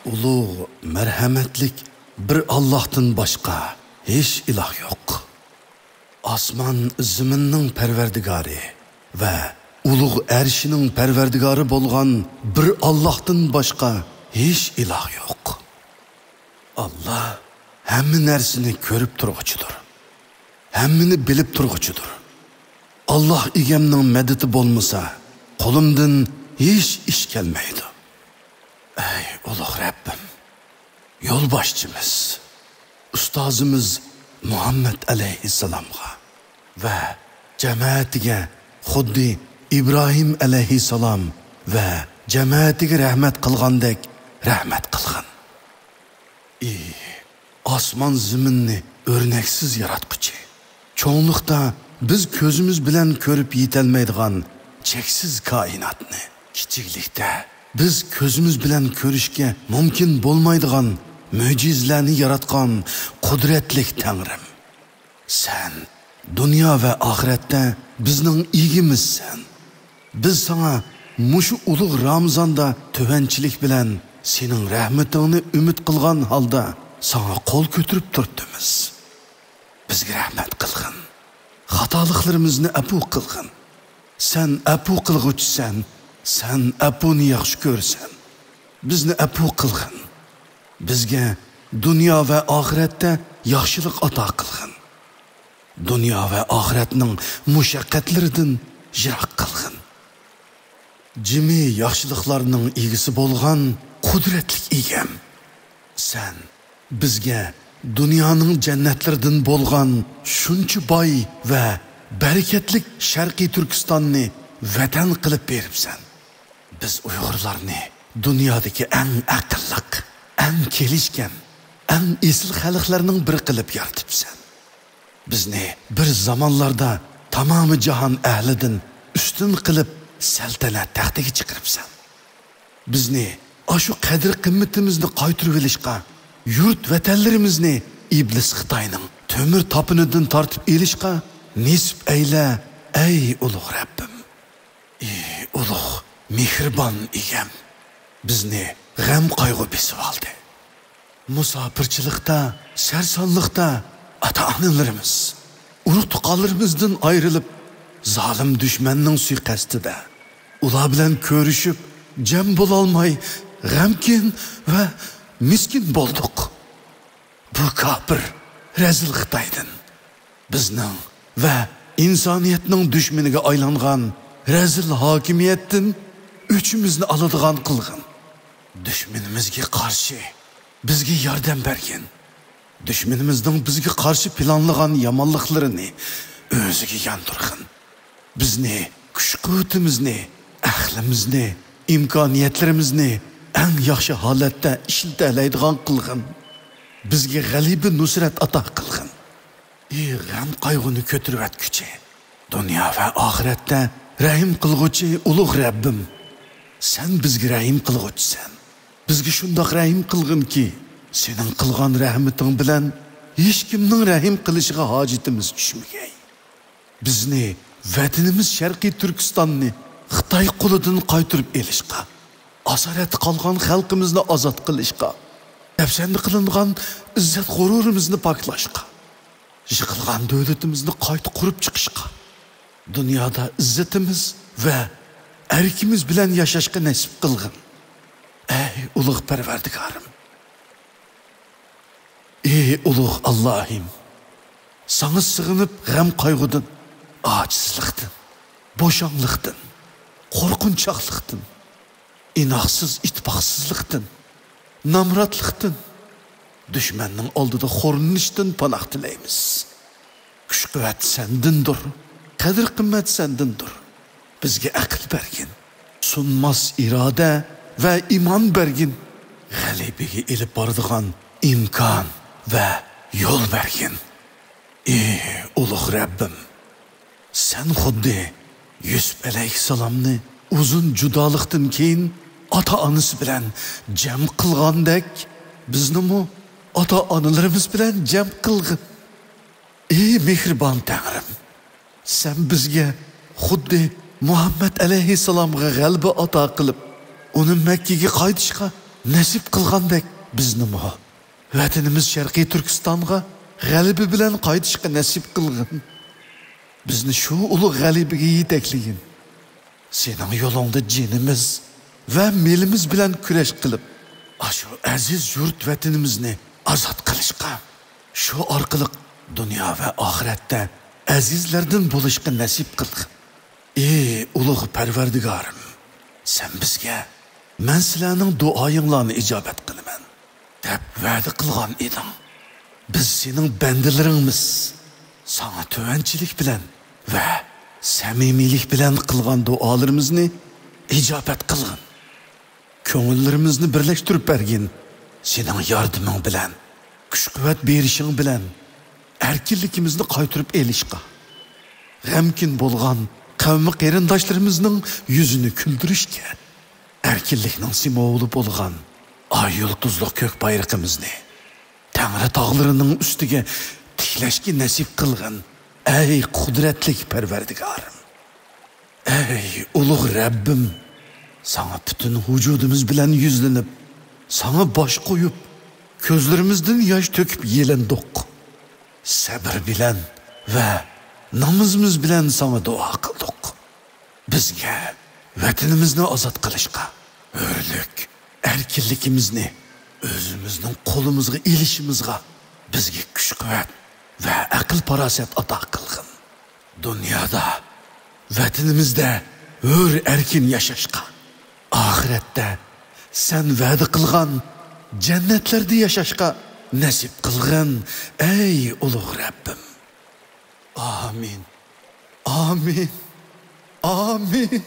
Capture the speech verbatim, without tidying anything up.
ئۇلۇغ، مەرھەمەتلىك بىر ئاللاھتىن باشقا ھېچ ئىلاھ يوق. ئاسمان، زېمىننىڭ پەرۋەردىگارى ۋە ئۇلۇغ ئەرشىنىڭ پەرۋەردىگارى بولغان بىر ئاللاھتىن باشقا ھېچ ئىلاھ يوق. ئاللاھ ھەممە نەرسىنى كۆرۈپ تۇرغۇچىدۇر. ھەممىنى بىلىپ تۇرغۇچىدۇر. ئاللاھ ئىگەمنىڭ مەدىتى بولمىسا، قولۇمدىن ھېچ ئىش كەلمەيدۇ. ئەي ئۇلۇغ رەببىم! يولباشچىمىز، ئۇستازىمىز مۇھەممەد ئەلەيھىسسالامغا ۋە جەمەتىگە خۇددى ئىبراھىم ئەلەيھىسسالام ۋە جەمەتىگە رەھمەت قىلغاندەك رەھمەت قىلغىن. ئى ئاسمان زېمىننى ئۆرنەكسىز ياراتقۇچى! چوڭلۇقتا بىز كۆزىمىز بىلەن كۆرۈپ يېتەلمەيدىغان چەكسىز كائىناتنى، كىچىكلىكتە بىز كۆزىمىز بىلەن كۆرۈشكە مۇمكىن بولمايدىغان مۆجىزىلەرنى ياراتقان قۇدرەتلىك تەڭرىم! سەن دۇنيا ۋە ئاخىرەتتە بىزنىڭ ئىگىمىزسەن. بىز ساڭا مۇشۇ ئۇلۇغ رامىزاندا تۆۋەنچىلىك بىلەن سېنىڭ رەھمىتىڭنى ئۈمىد قىلغان ھالدا ساڭا قول كۆتۈرۈپ تۇرۇپتىمىز. بىزگە رەھمەت قىلغىن. خاتالىقلىرىمىزنى ئەپۇ قىلغىن. سەن ئەپۇ قىلغۇچىسەن. سەن ئەپۇنى ياخشى كۆرىسەن. بىزنى ئەپۇ قىلغىن. بىزگە دۇنيا ۋە ئاخىرەتتە ياخشىلىق ئاتا قىلغىن. دۇنيا ۋە ئاخىرەتنىڭ مۇشەققەتلىرىدىن يىراق قىلغىن. جىمى ياخشىلىقلارنىڭ ئىگىسى بولغان قۇدرەتلىك ئىگەم! سەن بىزگە دۇنيانىڭ جەننەتلىرىدىن بولغان شۇنچە باي ۋە بەرىكەتلىك شەرقىي تۈركىستاننى ۋەتەن قىلىپ بېرىپسەن. بىز ئۇيغۇرلارنى دۇنيادىكى ئەڭ ئەقىللىق، ئەڭ كېلىشكەن، ئەڭ ئېسىل خەلقلەرنىڭ بىرى قىلىپ يارىتىپسەن. بىزنى بىر زامانلاردا تامامى جاھان ئەھلىدىن ئۈستۈن قىلىپ سەلتەنەت تەختىگە چىقىرىپسەن. بىزنى ئاشۇ قەدىر-قىممىتىمىزنى قايتۇرۇۋېلىشقا، يۇرت ۋەتەنلىرىمىزنى ئىبلىس خىتاينىڭ تۆمۈر تاپىنىدىن تارتىپ ئېلىشقا نېسىپ ئەيلە، ئەي ئۇلۇغ رەببىم! ئى ئۇلۇغ، مېھرىبان ئىگەم! بىزنى غەم-قايغۇ بېسىۋالدى. مۇساپىرچىلىقتا، سەرسانلىقتا ئاتا-ئانىلىرىمىز، ئۇرۇق-تۇغقانلىرىمىزدىن ئايرىلىپ، زالىم دۈشمەننىڭ سۇيىقەستىدە ئۇلار بىلەن كۆرۈشۈپ، جەم بولالماي، غەمكىن ۋە مىسكىن بولدۇق. بۇ كاپىر، رەزىل خىتايدىن، بىزنىڭ ۋە ئىنسانىيەتنىڭ دۈشمىنىگە ئايلانغان رەزىل ھاكىمىيەتتىن ئۆچىمىزنى ئالىدىغان قىلغىن. دۈشمىنىمىزگە قارشى بىزگە ياردەم بەرگىن. دۈشمىنىمىزنىڭ بىزگە قارشى پىلانلىغان يامانلىقلىرىنى ئۆزىگە ياندۇرغىن. بىزنى، كۈچ-قۇۋۋىتىمىزنى، ئەقلىمىزنى، ئىمكانىيەتلىرىمىزنى ئەڭ ياخشى ھالەتتە ئىشلىتەلەيدىغان قىلغىن. بىزگە غەلىبە، نۇسرەت ئاتا قىلغىن. ئى غەم-قايغۇنى كۆتۈرۈۋەتكۈچى، دۇنيا ۋە ئاخىرەتتە رەھىم قىلغۇچى ئۇلۇغ رەببىم! سەن بىزگە رەھىم قىلغۇچىسەن. بىزگە شۇنداق رەھىم قىلغىنكى، سېنىڭ قىلغان رەھمىتىڭ بىلەن ھېچكىمنىڭ رەھىم قىلىشىغا ھاجىتىمىز چۈشمىگەي. بىزنى، ۋەتىنىمىز شەرقىي تۈركىستاننى خىتاي قولىدىن قايتۇرۇپ ئېلىشقا، ئاسارەتتە قالغان خەلقىمىزنى ئازاد قىلىشقا، دەپسەندە قىلىنغان ئىززەت-غۇرۇرىمىزنى پاكلاشقا، يىقىلغان دۆلىتىمىزنى قايتا قۇرۇپ چىقىشقا، دۇنيادا ئىززىتىمىز ۋە ئەركىمىز بىلەن ياشاشقا نېسىپ قىلغىن، ئەي ئۇلۇغ پەرۋەردىگارىم! ئى ئۇلۇغ ئاللاھىم! ساڭا سېغىنىپ غەم-قايغۇدىن، ئاجىزلىقتىن، بوشاڭلىقتىن، قورقۇنچاقلىقتىن، ئىناقسىز، ئىتتىپاقسىزلىقتىن، نامراتلىقتىن، دۈشمەننىڭ ئالدىدا خورلىنىشتىن پاناھ تىلەيمىز. كۈچ-قۇۋۋەت سەندىندۇر، قەدىر-قىممەت سەندىندۇر. بىزگە ئەقىل بەرگىن، سۇنماس ئىرادە ۋە ئىمان بەرگىن. غەلىبىگە ئېلىپ بارىدىغان ئىمكان ۋە يول بەرگىن. ئى ئۇلۇغ رەببىم! سەن خۇددى يۈسۈپ ئەلەيھىسسالامنى ئۇزۇن جۇدالىقتىن كېيىن ئاتا-ئانىسى بىلەن جەم قىلغاندەك، بىزنىمۇ ئاتا-ئانىلىرىمىز بىلەن جەم قىلغىن. ئى مېھرىبان تەڭرىم! سەن بىزگە خۇددى مۇھەممەد ئەلەيھىسسالامغا غەلىبە ئاتا قىلىپ، ئۇنى مەككىگە قايتىشقا نەسىپ قىلغاندەك بىزنىمۇ ۋەتىنىمىز شەرقىي تۈركىستانغا غەلىبە بىلەن قايتىشقا نەسىپ قىلغىن. بىزنى شۇ ئۇلۇغ غەلىبىگە يېتەكلىگىن. سېنىڭ يولۇڭدا جېنىمىز ۋە مېلىمىز بىلەن كۈرەش قىلىپ، ئاشۇ ئەزىز يۇرت ۋەتىنىمىزنى ئازاد قىلىشقا، شۇ ئارقىلىق دۇنيا ۋە ئاخىرەتتە ئەزىزلەردىن بولۇشقا نەسىپ قىلغىن. ئى ئۇلۇغ پەرۋەردىگارىم، سەن بىزگە، مەن سىلەرنىڭ دۇئايىڭلارنى ئىجابەت قىلىمەن، دەپ ۋەدە قىلغان ئىدىڭ. بىز سېنىڭ بەندىلىرىڭمىز. ساڭا تۆۋەنچىلىك بىلەن ۋە سەمىمىيلىك بىلەن قىلغان دۇئالىرىمىزنى ئىجابەت قىلغىن. كۆڭۈللىرىمىزنى بىرلەشتۈرۈپ بەرگىن. سېنىڭ ياردىمىڭ بىلەن، كۈچ-قۇۋۋەت بېرىشىڭ بىلەن، ئەركىنلىكىمىزنى قايتۇرۇپ ئېلىشقا، غەمكىن بولغان قەۋمى قېرىنداشلىرىمىزنىڭ يۈزىنى كۈلدۈرۈشكە، ئەركىنلىكنىڭ سىمۋولى بولغان ئاي يۇلتۇزلۇق كۆك بايرىقىمىزنى تەڭرى تاغلىرىنىڭ ئۈستىگە تىكلەشكە نەسىپ قىلغىن، ئەي قۇدرەتلىك پەرۋەردىگارىم. ئەي ئۇلۇغ رەببىم، ساڭا پۈتۈن ۋۇجۇدىمىز بىلەن يۈزلىنىپ، ساڭا باش قويۇپ، كۆزلىرىمىزدىن ياش تۆكۈپ يېلىندۇق. سەبرى بىلەن ۋە نامىزىمىز بىلەن ساڭا دۇئا قىلدۇق. بىزگە ۋەتىنىمىزنى ئازاد قىلىشقا، ھۆرلۈك، ئەركىنلىكىمىزنى ئۆزىمىزنىڭ قولىمىزغا ئېلىشىمىزغا بىزگە كۈچ-قۇۋۋەت ۋە ئەقىل-پاراسەت ئاتا قىلغىن. دۇنيادا، ۋەتىنىمىزدە ھۆر ئەركىن ياشاشقا، ئاخىرەتتە سەن ۋەدە قىلغان جەننەتلەردە ياشاشقا نەسىپ قىلغىن، ئەي ئۇلۇغ رەببىم. ئامىن. ئامىن. ئامىن.